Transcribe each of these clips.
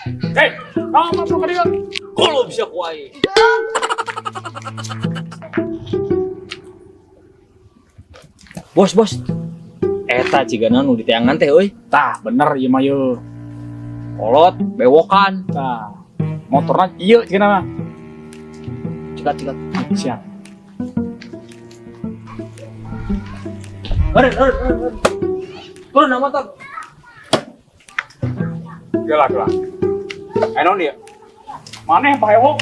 Hei, naon mah ka dieu? Kulo bisa ku aing. Bos, bos. Eta cigana nu diteangan teh euy. Tah, bener ieu mah yeuh. Kolot, bewokan. Tah, motorna ieu cigana mah. Cikat, cikat. Siap. Eureun, eureun, eureun. Turun na motor. Gila, gila. Ayo naon dia? Maneh bahewok?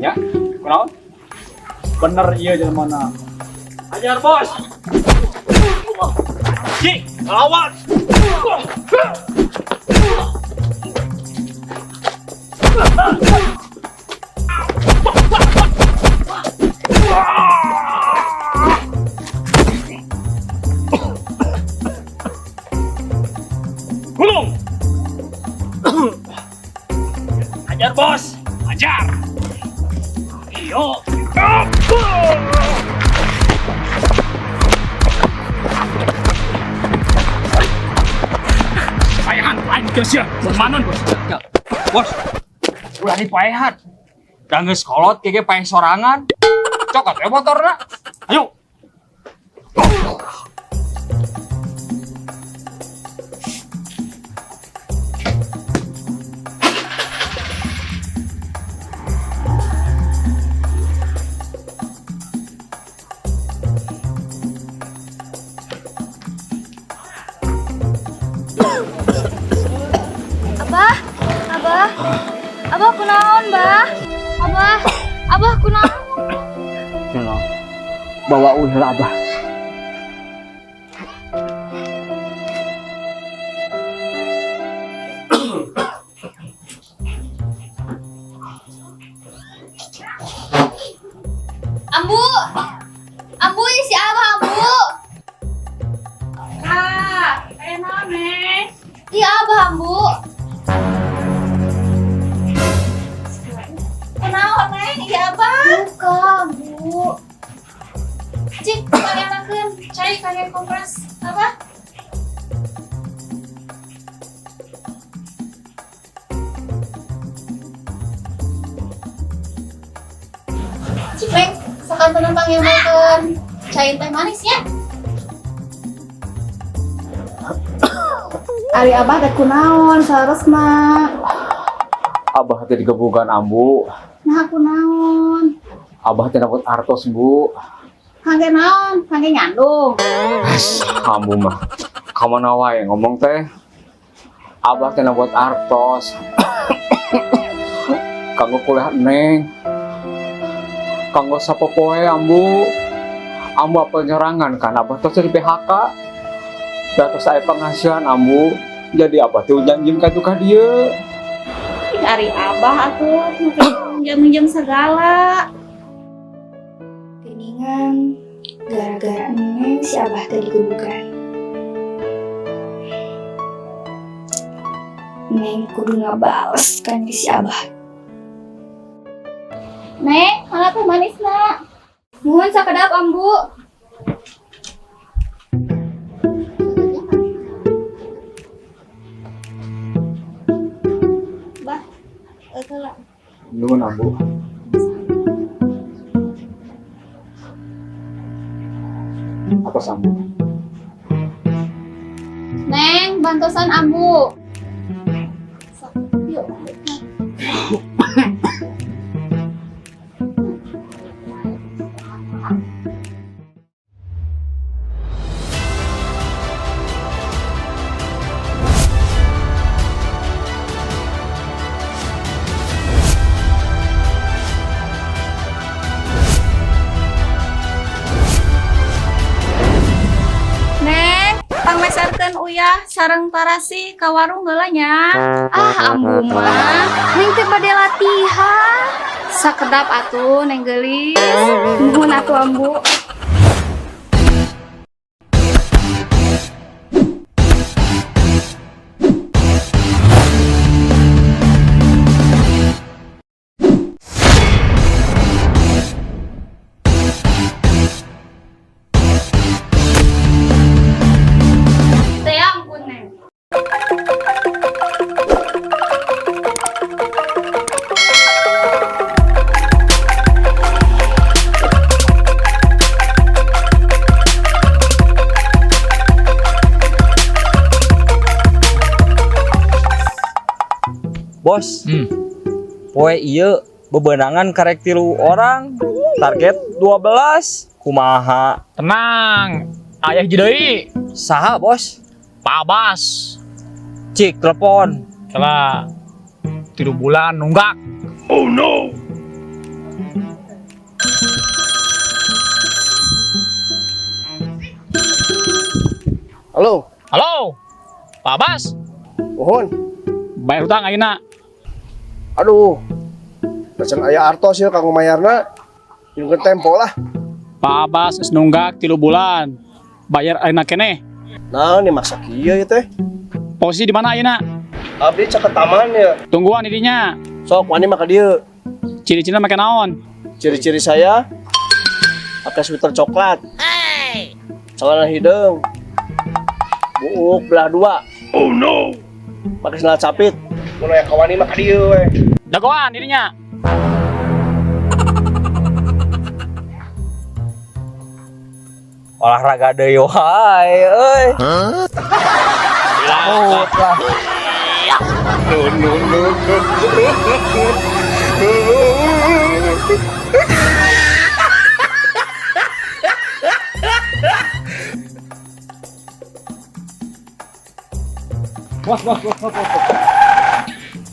Ya, kunaon? Bener ieu jelema. Ajar, bos. Cik, ngelawan. Gulung. Ajar, bos. Ajar. Iyo. Paehan, aing geus sia. Manon. Bos, ulah dipaehan. Da geus kolot ge paeh sorangan. Cokot we motorna. Ayo. Abah, Abah, Abah kunaon, Bah? Abah, Abah kunaon? Tolong. Bawa uih heula Abah. Ambu, Ambu ini si Abah, Ambu. Kak, aya naon, Neng? Iya Abah, Ambu. Kunaon, Neng? Iya, Abah. Buka, Ambu. Cik, kalian cai kalian kompres apa? Cik, Neng, sakantenan pangemakeun cai teh manis ya. Ari Abah teh kunaon saresna? Abah teh digebugan ambu. Nah, kunaon? Abah teh dapat artos, Bu. Kangge naon? Kangge nyandung. As, ambu mah. Kamana wae ngomong teh. Abah teh dapat artos. Kanggo kuliah neng. Kanggo sapopoe ambu. Ambu apa nyerangan kan abah tos di PHK. Da tos aya penghasilan ambu. Jadi abah teh janjim ka ka dieu. Ih, Ari Abah atuh make minjem-minjem segala. Geningan gara-gara Neng si Abah teh digebugan. Neng kudu ngabales kan ke si Abah. Neng, mana teh manis nak? Muhun sakedap, Ambu. Bah, heula. Nuhun ambu. Apa ambu? Neng, bantosan Ambu. Sok, yuk. Neng, pangmeserkeun uyah sareng tarasi ka warung heula nya. Ah, Ambu mah. Neng teh bade latihan. Sakedap atuh, Neng geulis. Nuhun atuh Ambu. Teh ampun, Neng. Bos. Poe ieu bebenangan karek 3 orang, target 12. Kumaha? Tenang, ayah hiji deui. Saha, Bos? Pak Abbas. Cik telepon. Kela 3 bulan nunggak. Oh no. Halo. Halo. Pak Abbas. Mohon. Bayar hutang ayeuna. Aduh. Macan aya artos ya kanggo mayarna. Nyungkeun tempo lah. Pak Abbas geus nunggak 3 bulan. Bayar ayeuna keneh. Nah, ini maksa kieu ya teh. Posisi di mana ayeuna? Abdi caket taman ya. Tungguan didinya. Sok wani mah ka dieu. Ciri-cirina make naon? Ciri-ciri saya pakai sweater coklat. Hey. Celana hideung. Buuk belah 2. Oh no. Pakai sendal capit. Mun aya kawani mah ka dieu we. Dagoan didinya. Olahraga deui wae euy. Huh? Lah. No no no no. Bos, bos, bos, bos, bos.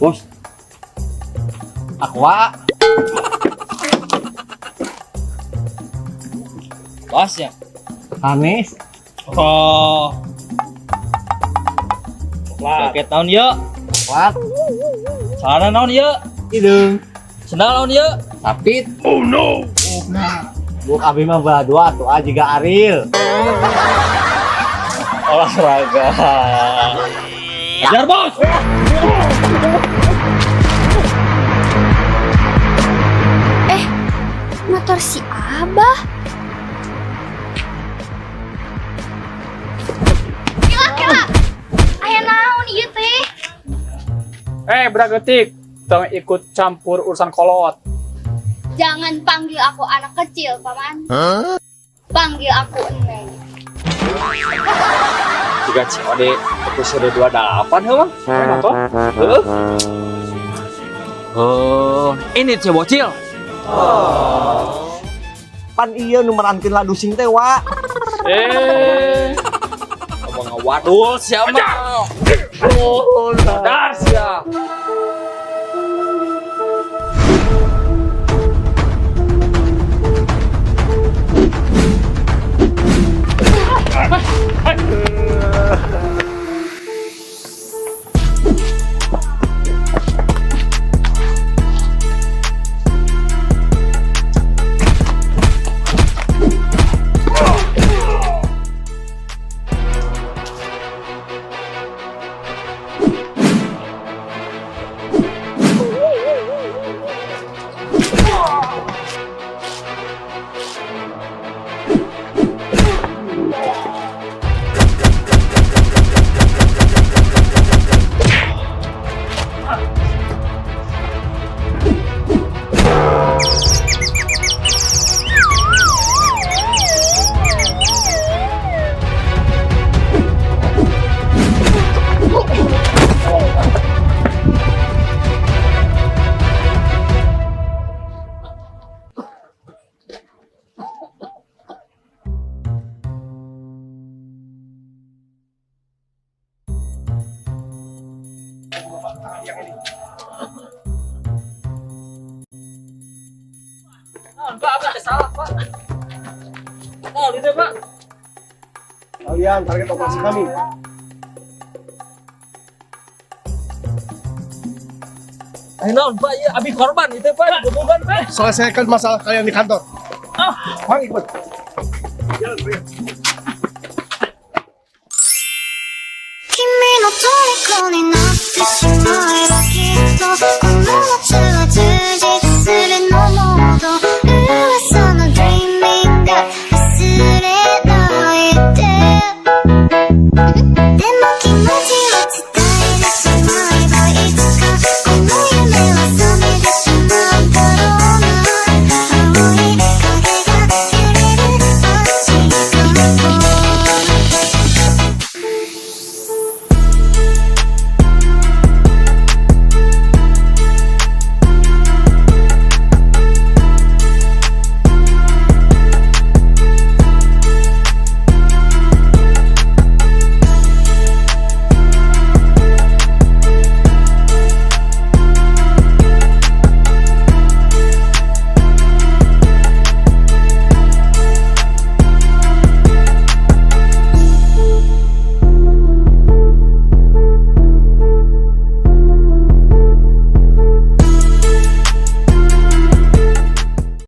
Bos. Aqua. Bos ya. Anis. Oh. Jaket naon ieu? Coklat. Celana naon ieu? Hideung. Sendal naon ieu? Sapit. Oh no. Nah, buk abi mah belah 2 atuh ah jiga Ariel. Olahraga. Ajar bos. Motor si Abah. Kela, kela. Aya naon ieu teh? Budak leutik, tong ikut campur urusan kolot. Jangan panggil aku anak kecil, Paman. Huh? Panggil aku Neng. Tiga COD episode 28, heuh, Bang. Motor? Heuh. Oh, ini si bocil. Oh. Pan iya nu merankeun ladusing teh, Wak. Ngomong wadul siapa? Oh, sadar sia. Pak, apa salah, Pak? Oh, itu, Pak. Kalian target operasi kami. Ayo, naon, Pak, ya, abi korban itu, Pak. Gebukan, Pak. Selesaikan masalah kalian di kantor. Ah. Bang, ikut. Kimi no toriko ni natte shimau.